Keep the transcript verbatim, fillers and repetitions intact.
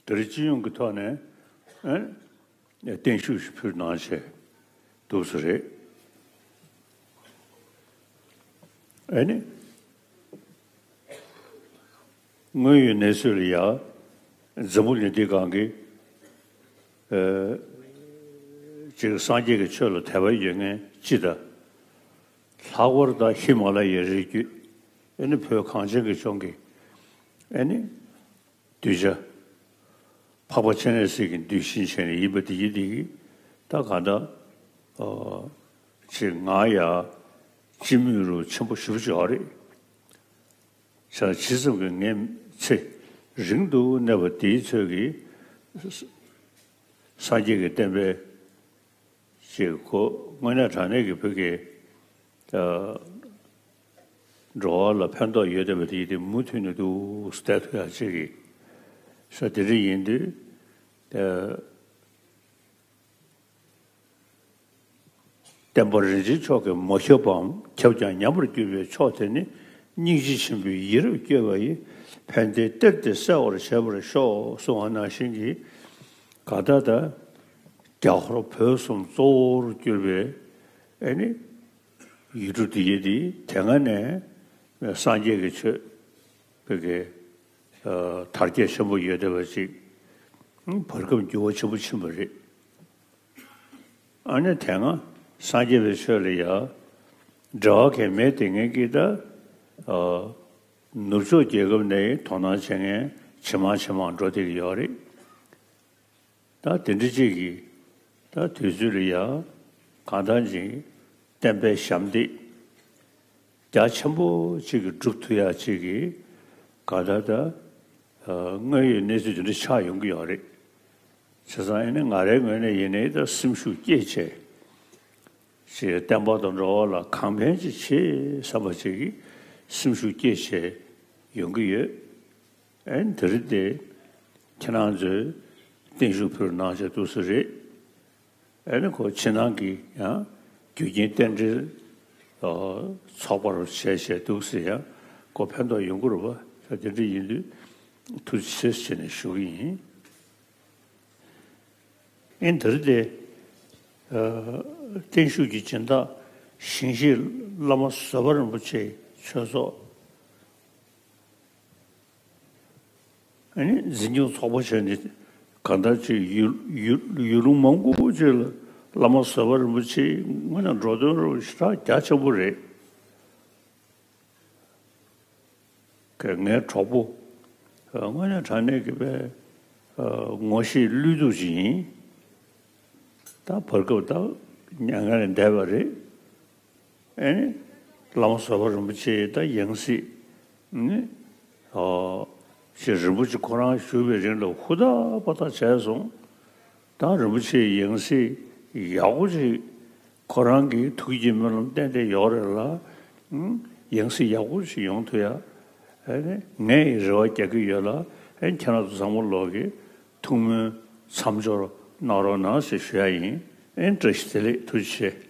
དེ་རིང་སྤྱི་ཡོངས་ཀྱི་ཐོག་ནས་ཨ་ནི་བརྟན་བཞུགས་ཤིག་ཕུལ་གནང་བྱས་འདུག་སེ་རེད། ཨ་ནི། དངོས་ཡོད་གནས་ཚུལ་ལ་ཡ། འཛམ་བུ་གླིང་འདི་སྒང་གི་ཨ་ཅིག་སངས་རྒྱས་ཀྱི་ཆོས་ལ་དད་པ་ཡོད་མཁན་སྤྱི་དང་། ལྷག་པར་དུ་ཧི་མ་ལ་ཡའི་རི་རྒྱུད། ཨ་ནི་བོད་གངས་ཅན་གྱི་ལྗོངས་ཀྱི་ཨ་ནི་གདུལ་བྱ། འཕགས་པ་སྤྱན་རས་གཟིགས་ཀྱི་གདུལ་ཞིང་བྱས་ནས་ཡིན་པ་དེ་ཡིན་དེ་གི་ད་གང་ལྟར་ཨ་ཅིག་ང་ཡ་སྤྱི་མོས་རུ་ཆེན་པོ་ཞེ་པོ་ཅིག་ཡོད་རེད། ཆ་ཇི་ཙམ་གྱིས་ངའི་ཚེ་རིང་དུ་གནས་པ་དེའི་ཚོད་ཀྱིས་སངས་རྒྱས་ཀྱི་བསྟན་པའི་ཅིག་གོ་དངོས་གནས་དྲང་གནས་ཀྱི་བོད་ཀྱི་ཨ་འགྲོ་བ་ལ་ཕན་ཐོགས་ཡོད་བསྡད་པ་དེ་ཡིན་ཏེ་མུ་མཐུད་ནས་འདུག་སེ་བསྡད་ཐུབ་ཡག་ཅིག་གི་ས་དེ་འདྲ་ཡིན་དུས་ཨ། བསྟན་པ་རིན་ཆེན་མཆོག་གིས་མ་ཁྱབ་པའམ་ཁྱབ་ཀྱང་ཉམས་པར་གྱུར་པའི་ཕྱོགས་དེ་ནི་སྙིང་རྗེ་ཆེན་པོས་ཡིད་རབ་བསྐྱོད་པ་ཡིས་ཕན་བདེའི་གཏེར་དེ་གསལ་བར་བྱེད་པར་ཤོག་གསུངས་པ་ནང་བཞིན་གྱི་ག་ད་ད་རྒྱ་ཧོར་བོད་གསུམ་གཙོ་བོར་གྱུར་པའི་ཨ་ནི་ཡུལ་གྲུ་དེ་ཡི་དེ་དེ་སྔ་ནས་སངས་རྒྱས་ཀྱི་ཆོས་བོད་ཀྱི་ཨ་དར་རྒྱས་ཆེན་པོ་ཡོད་བསྡད་པ་ཅིག་བར་སྐབས་འགྱུར་བ་ཆེན་པོ་ཕྱིན་པ་རེད། ཨ་ནི་དེ་སྔ་སངས་རྒྱས་པའི་ཆོས་ལ་ཡ་འབྲེལ་བ་གང་མེད་དེ་ངེད་ཀྱིས་ད་ཨ་ནུབ་ཕྱོགས་རྒྱལ་ཁབ་ནས་དོ་སྣང་བྱེད་མཁན་ཇེ་མང་ཇེ་མང་འགྲོ་བསྡད་ཀྱི་ཡོད་རེད། ད་དེ་འདྲ་ཅིག་གིས་ད་དུས་ཚོད་ལ་ཡ་གང་ལྟར་ཅིག་བསྟན་པའི་ཞབས་འདེགས་རྒྱ་ཆེན་པོ་ཅིག་གིས་སྒྲུབ་ཐུབ་ཡག་ཅིག་གི་ག་ད་ད་དངོས་ཡོད་གནས་ཚུལ་དེ་འདྲ་ཆགས་ཡོང་གི་ཡོད་རེད། བྱས་ཙང་ཨ་ནི་ང་རའི་ངོས་ནས་ཡིན་ནའི་ད་སེམས་ཤུགས་བསྐྱེད་བྱས། ཅིག་བསྟན་པ་དང་འགྲོ་བ་ལ་གང་ཕན་ཅིག་བྱེད་བསམ་པ་ཅིག་གིས་སེམས་ཤུགས་བསྐྱེད་བྱས་ཡོང་གི་ཡོད། ཨ་ནི་དེ་རིང་དེ་ཁྱེད་རང་ཚོས་བརྟན་བཞུགས་ཕུལ་གནང་བྱས་འདུག་སེ་རེད། ཨ་ནི་ཁོ་ཕྱི་ནང་གི་ཡང་རྒྱུ་རྐྱེན་རྟེན་འབྲེལ་ཚོགས་པ་རུ་བྱས་བྱས་འདུག་སེ་ཡང་ཁོ་ཕན་ཐོགས་ཡོང་གི་རེད་པ། ད་དེ་འདྲ་ཡིན་དུས་ཐུགས་རྗེ་ཆེ་ཟེར་ནས་ཞུ་གི་ཡིན། ཨིན་དེར་དེ། ཨ་བརྟན་བཞུགས་ཀྱི་སྦྱིན་བདག་ཞིང་གཤེགས་བླ་མ་བཟོད་པ་རིན་པོ་ཆེའི་ཆོས་ཚོགས། ཨ་ནི་འཛིན་སྐྱོང་ཚོགས་པ་བྱས་ནས་གང་ལྟར་ཅིག་ཡུལ་ཡུལ་ཡུལ་ལུང་མང་པོ་ཅིག་ལ་བླ་མ་བཟོད་པ་རིན་པོ་ཆེའི་དངོས་གནས་འགྲོ་དོན་རུ་ཞེ་དྲག་རྒྱ་ཆེན་པོ་རེད། ངའི་གྲོགས་པོ། དངོས་གནས་དྲང་གནས་ཀྱི་པའི་ངོ་ཤེས་བློས་གཏུག་ཅིག་ཡིན། ད་བར་སྐབས་ད་མྱ་ངན་ལས་འདས་པ་རེད། ཨེ། བླ་མ་བཟོད་པ་རིན་པོ་ཆེ་ད་ཡང་སྲིད་ནི། ཞེས་རིན་པོ་ཆེ་ཁོ་རང་བཞུགས་པའི་རིང་ལ་ཧུར་ཐག་པ་ཐག་བྱས་སོང་། ད་རིན་པོ་ཆེའི་ཡང་སྲིད་ཡག་པོ་ཅིག་ཁོ་རང་གི་ཐུགས་ཀྱི་སྨོན་ལམ་ཏན་ཏན་ཡོད་རེད་ལ། ཡང་སྲིད་ཡག་པོ་ཞིག་ཡོང་ཐུབ་ཡ། ངས་རེ་བ་རྒྱག་གི་ཡོད་ལ། ཁྱེད་རང་ཚོ་ཚང་མ་ལོག་གི་ཐུགས་སྨོན་མཚམས་སྦྱོར་གནང་རོགས་གནང་ཞེས་ཞུ་ཡ་ཡིན། བཀྲ་ཤིས་བདེ་ལེགས། ཐུགས་རྗེ་ཆེ།